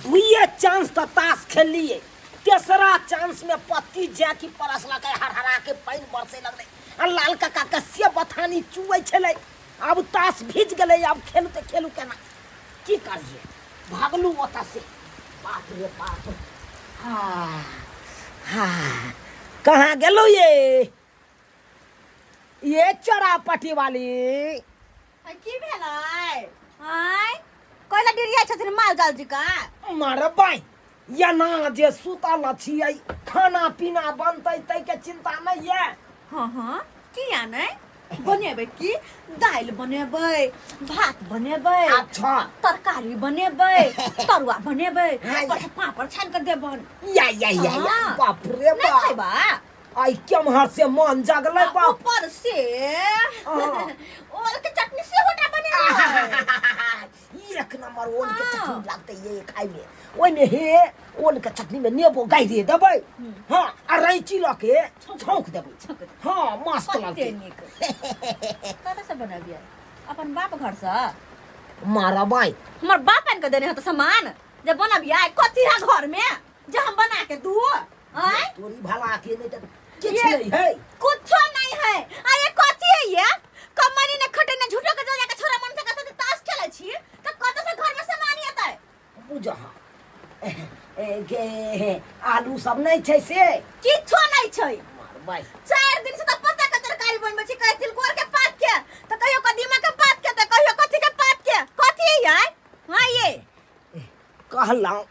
दुइये चांस तऽ ताश खेललियै, तेसरा चांस में पत्ती जाकि परसलकै, हरहरा के पानि बरसे लगलै आ लाल काका के से बथानी चुबै छलै। आब ताश भीज गेलै, आब खेलू तऽ खेलू केना, की करियै? भागलू ओतऽ से। बाप रे बाप, हा हा, कहाँ गेलू ये ये चोरा पटी वाली? की भेलै? आँय, कोइला डिरिया छथिन माल जाल जी का? मरबै एना जे सुतल छियै, खाना पीना बनतै ताहिके चिंता नहि ये? हँ हँ, किया नहि बनेबै? की दालि बनेबै, भात बनेबै। तरकारी बनेबै, तरुआ बनेबै। ऊपर से पापड़ छानि कऽ देबन। या या या या। बाप रे नहि बाप। खैबा? आइ केम्हर से मन जगलै आ बाप। ऊपर से ओल के चटनी सेहो टा बनेबै। एक नंबर ओल के चटनी लागतै ये खाय में। ओहिमे हे ओल के चटनी में नेबो गाड़ि देबै, हाँ, आ रैची लऽ के छौंक देबै। छौंक देबै। हाँ, मस्त कते लगतै। नीक। कतऽ से बनबियै? अपन बाप घर से? मारबै। हमर बाप आनि कऽ देने हत सामान जे बनबियै? कथी है घर में जे हम बना के दू? आँय? तोरी भला के नहीं तऽ किछु नहीं है। कुछो नहीं है। आ ये कथी है ये? कमनी ने खटे ने, झूठो के जो जाके छोरा मन से कतऽ ताश खेलै छी तऽ कतऽ से घर में सामान एतै? बुझह के आलू सब नहीं छै से? किछो नहीं छै। मारबै। 4 दिन से तऽ पत्ता के तरकारी बनबै छी, कहियो तिलकोर के पात के, तऽ कहियो कदीमा के पात के, तऽ कहियो कथी के पात के। कथी है ये? हाँ, ये कहलहुँ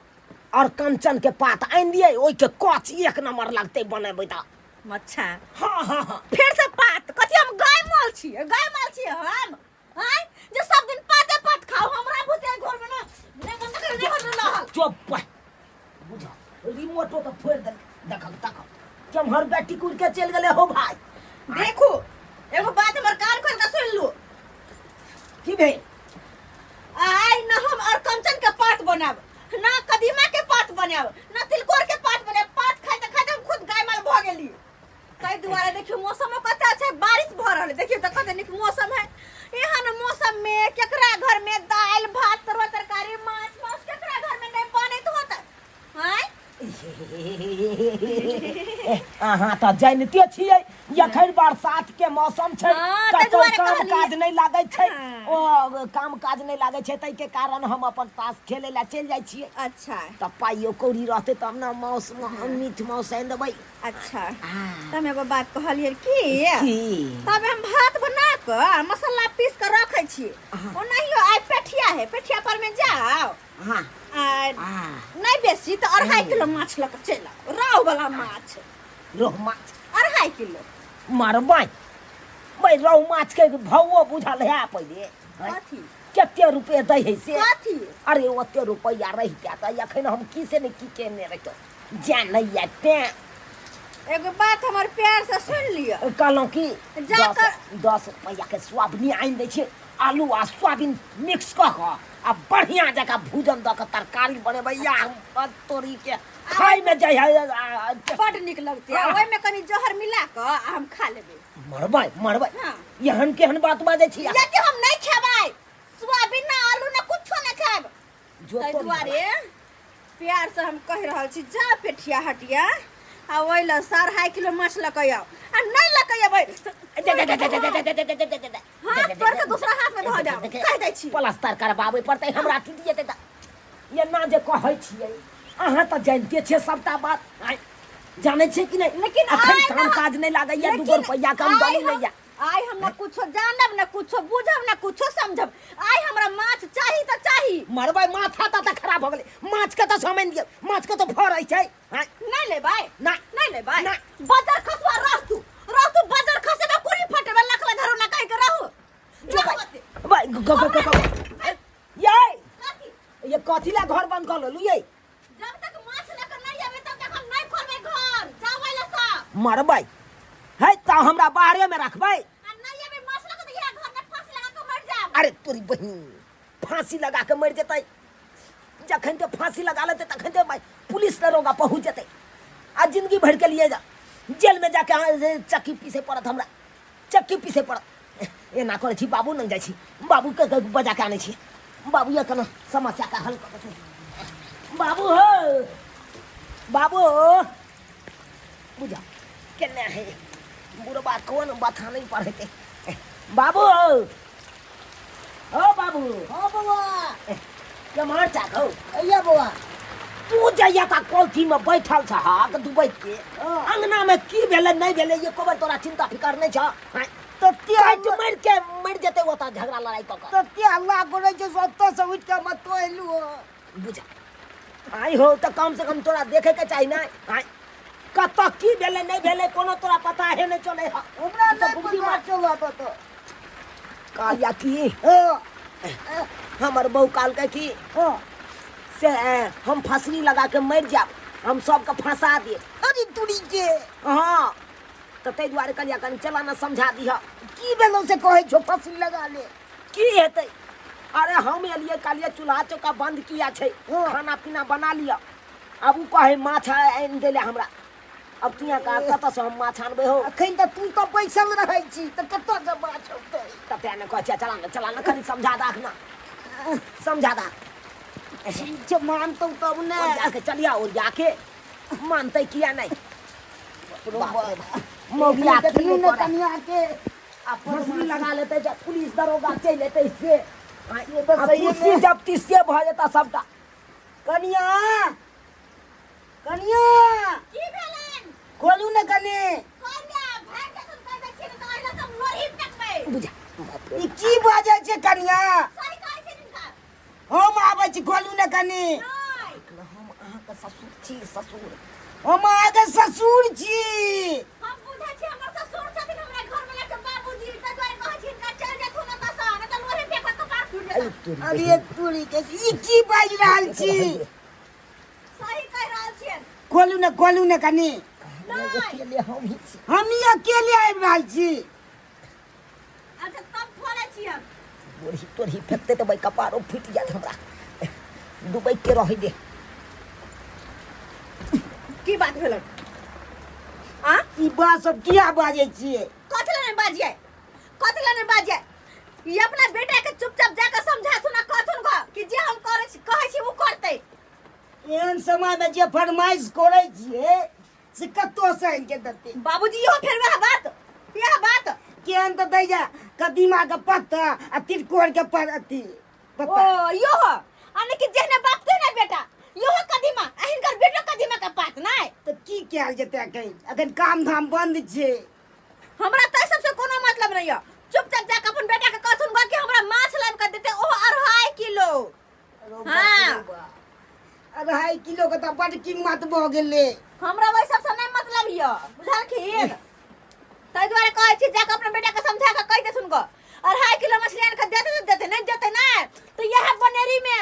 और कंचन के पात आनि दियै, ओहिके कच एक नंबर लगतै बनेबै तऽ। अच्छा। हाँ हाँ हाँ। फिर से पात? कथी हम गाय माल छियै? गाय माल छियै हम, आँय, जे सब दिन पाते पात खाओ? हमरा भूते घर में ना नहि मन तक नहि होत रहल। चुप बुझ, रिमोटो के फोड़ि देल। देखक देखक, केम्हर बेटी कुड़ के चलि गेलै हो भाई। देखू, एगो बात हमर कान खोल के सुन लू। की भेल? आइ न हम और कंचन के पात बनाब, न कदीमा के पात बनाब, न तिलकोर के पात बनाब। पात खाइते खाइते हम खुद गाय माल भऽ गेली। ताहि दुआरे देखियौ, मौसमो कते अच्छा है, बारिश भऽ रहल है। देखियौ तऽ कते नीक मौसम है। एहन मौसम में केकरा घर में दालि भात तरुआ तरकारी माछ मांस केकरा घर में नहीं बनैत होत? आँय? अहाँ तऽ जानिते छियै, एखन बरसात के मौसम छै। ताहि कतौ दुआरे काम कहलियै। काज नहि लागै छै। ओ काम काज नहि लागै छै, ताहिके कारण हम अपन ताश खेलै लए चलि जाइ छियै। तऽ पाइयो कौड़ी रहतै तब ने माउस मीट माउस आनि देबै। अच्छा, तऽ हम एगो बात कहलियै की? की? तब हम भात बना कऽ आ मसाला पीस कऽ रखै छी। ओनाहियो आइ पेठिया है, पेठिया पर में जाओ। आ नहि बेसी तऽ 2.5 किलो माछ लऽ कऽ चलि आउ, राव वाला माछ। रोहु माछ? 2.5 किलो। मारबै भाइ, रोहु माछ के भावो बुझल है पहिले? कथी? कते रुपए दै है से? कथी? अरे, ओते रुपैआ रहिते तऽ एखन हम की से ने की केने रहितौं। जान नहि यऽ तें। एगो बात हमर प्यार से सुन लिअ। कहलहुँ की, जा दस 10 रुपैआके सोयाबीन आनि दै छियै, आलू आ सोयाबीन मिक्स कऽ कऽ आ बढ़िआँ जकाँ भूजन दऽ कऽ तरकारी बनेबै या तोरी के खायमे जाइ है बड नीक लगतै। आ ओहिमे कनि जहर मिला कऽ आ हम खा लेबै। मरबै मरबै। एहन केहन बात बाजै छी? कियाकि हम नहि खेबै सोयाबीन, ना आलू, ना कुछो नहि खायब। जो ताहि तोरी दुआरे प्यार से हम कहि रहल छी, जा पेठिया हटिया आ ओहि लए 2.5 किलो माछ लऽ कऽ आउ। आ नहि लऽ कऽ अयबै, हाथ तोड़ के दूसरा हाथ में धऽ देब, कहि दै छी। प्लास्टर करबाबै पड़तै हमरा, टूटि जेतै तऽ। एना जे कहै छियै, अहाँ तऽ जानिते छियै सबटा बात। आँय, जानै छियै कि नहि? लेकिन अखन आइ काम काज नहि लागैया, 2 लेकिन रुपैआ के आमदनी आइ नहि हम यऽ। आइ हम न कुछो जानब, न कुछो बुझब, न कुछो समझब। आइ हमरा माछ चाही तऽ चाही। मरबै, माथा तऽ खराब भऽ गेलै। माछ कतऽ सँ आनि दियौ? माछ कतऽ फड़ै छै? आँय? नहीं लेबै? नहि। नहीं लेबै? नहि। बजर खसुआ, रह तू, रह तू। बजर खसेबे, कुरी फटेबे, लखला धरो ना कहि के रहू। जो भाइ, भाइ, ग ग ग ग यै। कथी? ये कथी ला घर बंद कऽ लेलु यै? जब तक माछ लऽ कऽ नहीं आबे तब तक हम नहीं खोलबै घर। जाबै लऽ सब। मरबै है तऽ हमरा बाहरे में रखबै। आ नहीं आबे माछ लऽ कऽ तऽ इएह घर में फांसी लगा कऽ मरि जायब। अरे तोरी बहिन, फांसी लगा के मरि जेतै? जखन ते फांसी लगा लेतै तखन ते भाई पुलिस दरोगा पहुँच जेतै आ जिंदगी भर के लिए जा जेल में जाके अहाँ जे चक्की पीसे पड़त, हमरा चक्की पीसे पड़त। एना करै छी, बाबू लग जाइ छी, बाबूके बजा के आनै छी। बाबू ये केना समस्याके हल कऽ देथिन। बाबू। बाबू हो, बाबू बुझा केने है बुढ़बा, कोन बथानी पर हेतै। बाबू हो, बाबू। हाँ बौआ। केम्हर चाक हौ? अइया बौआ। तू जहिया तक कोलथी में बैठल छहक दुबई के अंगना में की भेलै नहि भेलै एको बेर तोरा चिंता फिकर नहि छह? तऽ काटि मारि के मरि जेतै ओतऽ झगड़ा लड़ाई कऽ कऽ। तते हल्ला करै छै, ओतऽ से उठि कऽ हम एतऽ एलहुँ हँ। बुझा आइ हो तऽ कम से कम तोरा देखे के चाही ने, आइ कतऽ की भेलै नहि भेलै कोनो तोरा पता हे नहि चलै हँ। हमरा तऽ नहि बुद्धि पता मार। चलत ओतऽ। कहलिया की हँ। हमर बहू कहलकै की हँ। से हम फसरी लगा के मरि जायब, हम सबके फंसा देब। अरे तुरी के। हँ, तऽ ताहि दुआरे कहलिया कनि चला ने, समझा दिह। की भेलौ से कहै छौ फसरी लगा ले? की हेतै, अरे हम एलियै, कहलियै चूल्हा चौका बंद किया छै, खाना पीना बना लिअ। आब ओ कहै माछ आनि दै लए हमरा। अब तू यहाँ कहा कतऽसँ हम माछ आनबै हौ? अखन तऽ तू तऽ बैसल रहै छी, तऽ कतऽसँ माछ औतै? तऽ तें ने कहै छियै, चला ने, चला ने, कनि समझा दाख ने, समझा दाख। जे मानतौ तब ने। ओरिया के चलिया, ओरिया के मानतै किया नहि? मौगिया की देखलू ने करे? कनिया के आ फांसी लगा लेतै जब पुलिस दरोगा चलि एतै से से तऽ आ सहिए कुर्सी मे। जब्ती से भऽ जेता सबटा। कनिया, कनिया। की भेलनि? खोलू ने कनि। कन्या भागि जेथुन, कहि दै छियै ने तऽ अहिना सब लोरही फेकबै। बुझा बाप रे। ई की बाजै छै कनिया? सही कहै छियनि हिनका। हम आबै छी, खोलू ने कनि। नहि। हम अहाँके ससुर छी, ससुर। हम अहाँके ससुर छी। हम बुझै छी हमर ससुर छथिन हमरा घर वाला के बाबूजी, ताहि दुआरे कहै छी हिनका चलि जेथुन एतऽ सँ, नहि तऽ लोरही फेकबै, कपार फूटि अरे जेतनि। तोरी अरे तोरी के, ई की बाजि रहल छी? सही कहि रहल छियनि। खोलू ने, खोलू ने कनि। नहि। अकेले हम ही छी। हमही अकेले आबि रहल छी। अच्छा, तब खोलै छी हम। लोरही तोरही फेकते तऽ भाइ कपारो फूटि जायत हमरा, डूबै के रहै दे। की बात भेलै आ? ई बात सब किया बाजै छियै? कथी लए नहि बाजियै? कथी लए नहि बाजियै? ई अपना बेटा के चुपचाप जाके समझा सुना कहथुन गो कि जे हम करै छी, कहै छी ओ करतै। एहन समयमे जे फरमाइश करै छियै से कतऽसँ आनि के देतै? बाबूजी, इहो फेर वएह बात, इएह बात। केहन तऽ दै जा कदीमा के पत्ता आ तिलकोर के पर अथी ओ पत्ता। यो हो आ कि जेहने बाप तेहने बेटा। यो हो कदीमा आ हिनकर बेटो कदीमा के पात नहि। तऽ की कयल जेतै? अखन अखन काम धाम बंद छै। हमरा तऽ सबसे कोनो मतलब नहीं है। चुपचाप जाके अपन बेटा के कहथुन गो कि हमरा माछ लाबि के देते, ओहो 2.5 किलो। हाँ। 2.5 किलो के तऽ बड कीमत भऽ गेलै। हमरा ओहि सबसे नहीं मतलब यऽ, बुझलखिन? ताहि दुआरे कहै छी जाके अपना बेटा के समझा के कहि देथुन गो, 2.5 किलो मछली आनि के देते तऽ देते, नहीं देते ना तो यह बनेरी में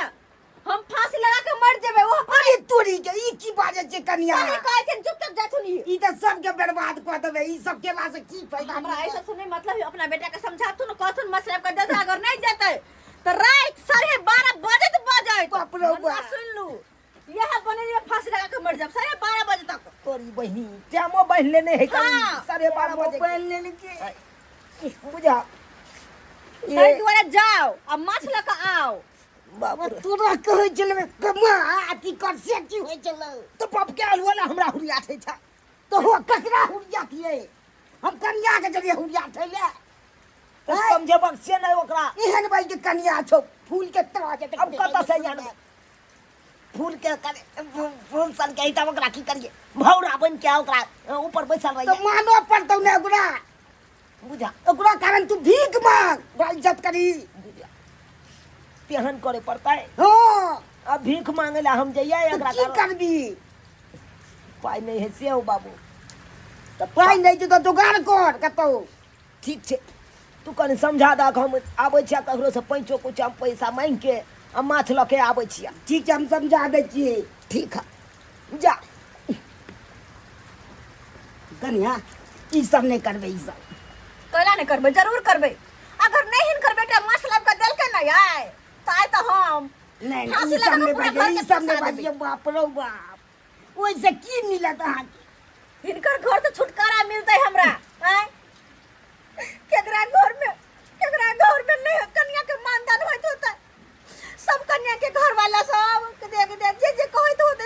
हम फांसी लगा के मर जेबै। ओहो अरे तोरी के, ई की बाजै छै कनिया? सही कहै छियनि, चुपचाप जाथुन ई। ई तऽ सबके बर्बाद कऽ देबै। ई सब केला से की फायदा? हमरा एहि सबसे नहीं मतलब है। अपना बेटा के समझाथुन, कहथुन मछली आनि के देते। अगर नहीं देते तऽ राति 12:30 बजैत बजैत, बाप रे बाप। सुन लू, यह बनेरी में फांसी लगा के मर जाब 12:30 बजे तक। तोरी बहिनी, टाइमो बान्हि लेने है। हाँ। 12:30 बजे मोबाइल लेने के बुझा। ताहि दुआरे जाओ आ माछ लऽ कऽ आओ। बाप रे। तोरा कहै छलै कमा अथी कर, से की होइ छलै? तऽ बाप के आलू वाला हमरा हुरिया छै छा। तऽ हो ककरा हुरिया थियै? हम कनिया के जरिए हुरिया थैले। तऽ समझेबक से नहि ओकरा। एहन भाई के कनिया छौ, फूल के तरह के। अब कतऽ से आनबै फूल के? करे फूल सन के तब ओकरा की करिए? भौरा बन के ओकरा ऊपर बैसल तऽ रहिए। मानो पड़तौ ने ओकरा। बुझा। ओकरा कारण तू भीख मांग, ओकरा इज्जत करी। बुझा, तेहन करे पड़तै। हाँ। अब भीख मांगे ला हम जइए? तऽ एकरा की कारण करबी? पाइ नहि है से हो बाबू। तऽ पाइ नहि छै तऽ जोगाड़ कर कतौ। ठीक छै, तू कनि समझा दहक, हम आबै छियै, ककरोसँ पैंचो कुछ हम पैसा मांगि के आ माछ लऽ के आबै छियै। ठीक छै, हम समझा दै छियै। ठीक है, जा। कनिया, ई सब नहि करबै, ई सब। कैला नहि करबै? जरूर करबै। अगर नहीं हिनकर बेटा माछ लाबि कऽ देलकै ने आइ तऽ आइ तऽ हम नहि, फांसी ई सब लगा नहि कऽ पूरा बाजै, घर ई के सब नहि फंसा देबै। बाजियै। बाप रौ बाप, ओहिसँ की मिलत अहाँके? हिनकर घर से छुटकारा मिलतै हमरा। आँय, केकरा घर में, केकरा घर में नहीं कन्या के मानदान होइत होतै? सब कन्या के घर वाला सब के देख देख जे जे कहैत होतै।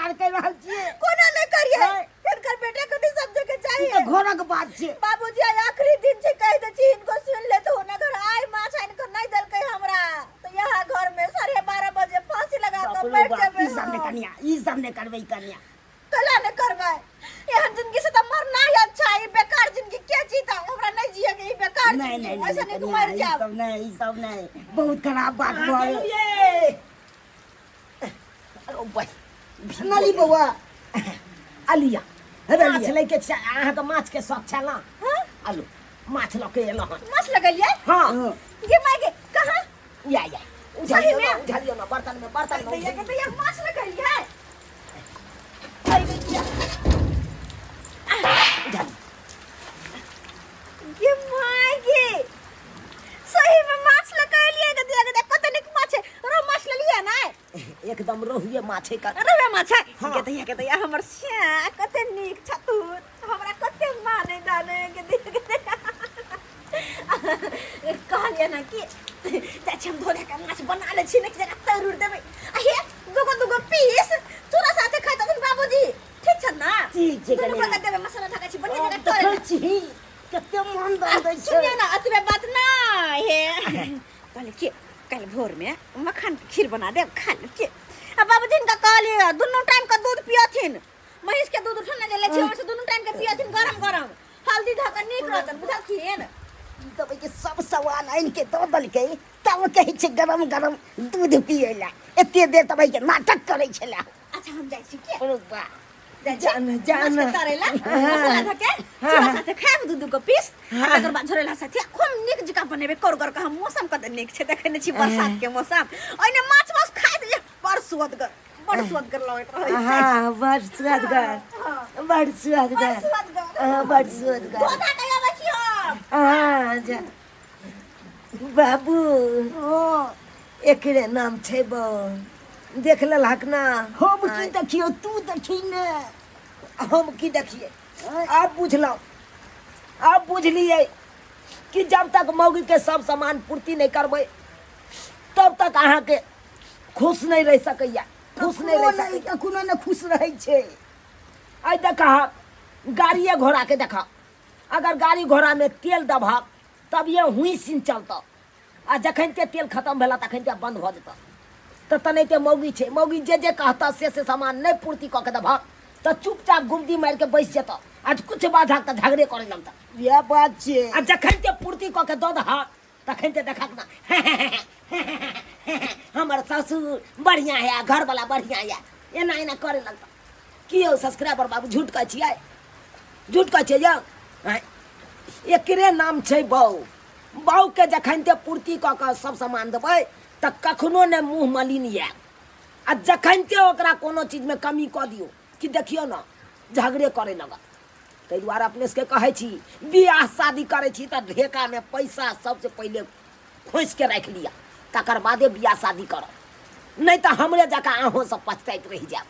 विचार कर रहल छियै। कोना नहि करियै? नहि। हिनकर बेटा के नहीं समझे के ई चाहिए। तऽ घरक बात छै। बाबूजी, आइ आखिरी दिन छै, कहि दै छी हिनको, सुनि लेत हुन। अगर आइ माछ आनि कऽ नहि देलकै हमरा तऽ यहाँ घर में 12:30 बजे फांसी लगा बाप कऽ रे बैठ बाप, जेबै। ई सब नहि हम। कनिया, ई सब नहि करबै कनिया। कला नहि करबै? एहन जिंदगी से तऽ मरना ही अच्छा है। ई बेकार जिंदगी के जीता? हमरा नहि जिए के ई बेकार नहीं जिंदगी। नहीं ऐसे नहीं नहीं कनिया, मर ई जाब। सब नहीं, ई सब नहीं, बहुत खराब बात भऽ गेल। ये अरे भाई। नली बौआ। अलिया। हे माछ लिया। लैके छै अहाँके, माछ के शौक छल ने? हाँ? आलू माछ लऽ के एलहुँ हन। माछ लगलियै? हाँ। हाँ। ये माय के, कहाँ? या या, उझलियौ सही ने। में? उझलियौ ने बर्तन में, बर्तन में। भैया के भैया, माछ लगलियै? अरे भैया। उझल। ये my गे, सही में माछ लगलियै? के दिया के कते नीक माछ है। रो माछ लेलियै ना? एकदम रोहुए माछ है कर। रवे माछ है? हाँ। के दैया, के दैया, हमर श्या कते नीक छथुन, हमरा कते माने दाने। के दैया, के दैया, कहलियै ना कि जाइ छी हम धो के माछ बना लै छी ने, कि जरा तर उर देबै। आ हे, दूगो दूगो पीस चूरा साथे खाइ बाबूजी, ठीक छ ना? ठीक छै। दुनू कनिया। गोटा देबै, मसाला धका छी बढ़िया आब जगह तोड़े। देखै छी कते मन दऽ दै छै। सुनिए ना, अतबे बात ना हे, कहले कि कल भोर में मखान के खीर बना देब, खा लेब के। आ बाबूजी इनका कहलिए दुनू टाइम का दूध पियथिन, महींस के दूध उठा जे लै छी ओहिसँ दुनू टाइम के पियथिन, गरम गरम हल्दी धऽ कऽ नीक रहतन, बुझलखिन? तब के सब सवाल आनि के दऽ देलकै, तब कहै छै गरम गरम दूध पियै लए। एते देर तब के नाटक करै छलै। अच्छा, हम जाइ छी के। अरे बा। जाइ छी। जान, जान। माछ के तरैला मसाला धऽ के चूड़ा साथे खायब दू दू गो पीस, आ तकर बाद झोरेला साथे खूब नीक जकाँ बनेबै करगर के हम। मौसम कते नीक छै, देखै नहि छी बरसात के मौसम? ओहिने माछ मास खाइ जे बड़ सुअदगर, बड़ सुअदगर लगैत रहै छै। हाँ, बड़ सुअदगर। हाँ। बड़ सुअदगर। बड़ सुअदगर। हाँ, बड़ सुअदगर। धो धा के अबै छी हम। हाँ, जा बाबू। एकरे नाम छै बौ, देख लेलहक ना? हम की देखियौ, तू देखी ने। हम की देखिए? आब बुझलहुँ, आब बुझलियै कि जब तक मौगी के सब सामान पूर्ति नहि करबै तब तक अहाँके खुश नहि रहि सकैया, खुश नहि रहि सकैया। कखनो ने खुश रहै छै। आइ देखहक, गाड़िए घोड़ाके देखह, अगर गाड़ी घोड़ामे तेल दबहक तब ये हुई सिन चलतऽ, आ जखन ते तेल खतम भेला तखन ते बंद भऽ जेतऽ। तऽ तेनाहिते मौगी छै, मौगी जे जे कहतऽ से से सामान नहि पूर्ति कऽ के देबहक तऽ चुपचाप गुमती मारि के बैस जेतऽ, आ किछु बाधक तऽ झगड़े करे लगतऽ। इएह बात छै। आ जखन ते पूर्ति कऽ के दऽ दहक तखन ते देखक ना, हमर ससुर बढ़िआँ है, घरवला बढ़िआँ यऽ, एना एना करे लगतऽ। की यौ सब्सक्राइबर बाबू, झूठ कहै छियै? झूठ कहै छियै यौ? आँय? एकरे नाम छै बौ। बौके जखन ते पूर्ति कऽ कऽ सब सामान देबै तऽ कखनो नहि मुँह मलिन आयत, आ जखन ते ओकरा कोनो चीजमे कमी कऽ दियौ कि देखियौ ने झगड़े करे लगत। ताहि दुआरे अपने सबके कहै छी, बियाह शादी करै छी तऽ ढेकामे पैसा सबसँ पहिले खोसिके राखि लिअ, तकर बादे बियाह शादी करब, नहि तऽ हमरे जकाँ अहूँ सब पछताइत रहि जायब।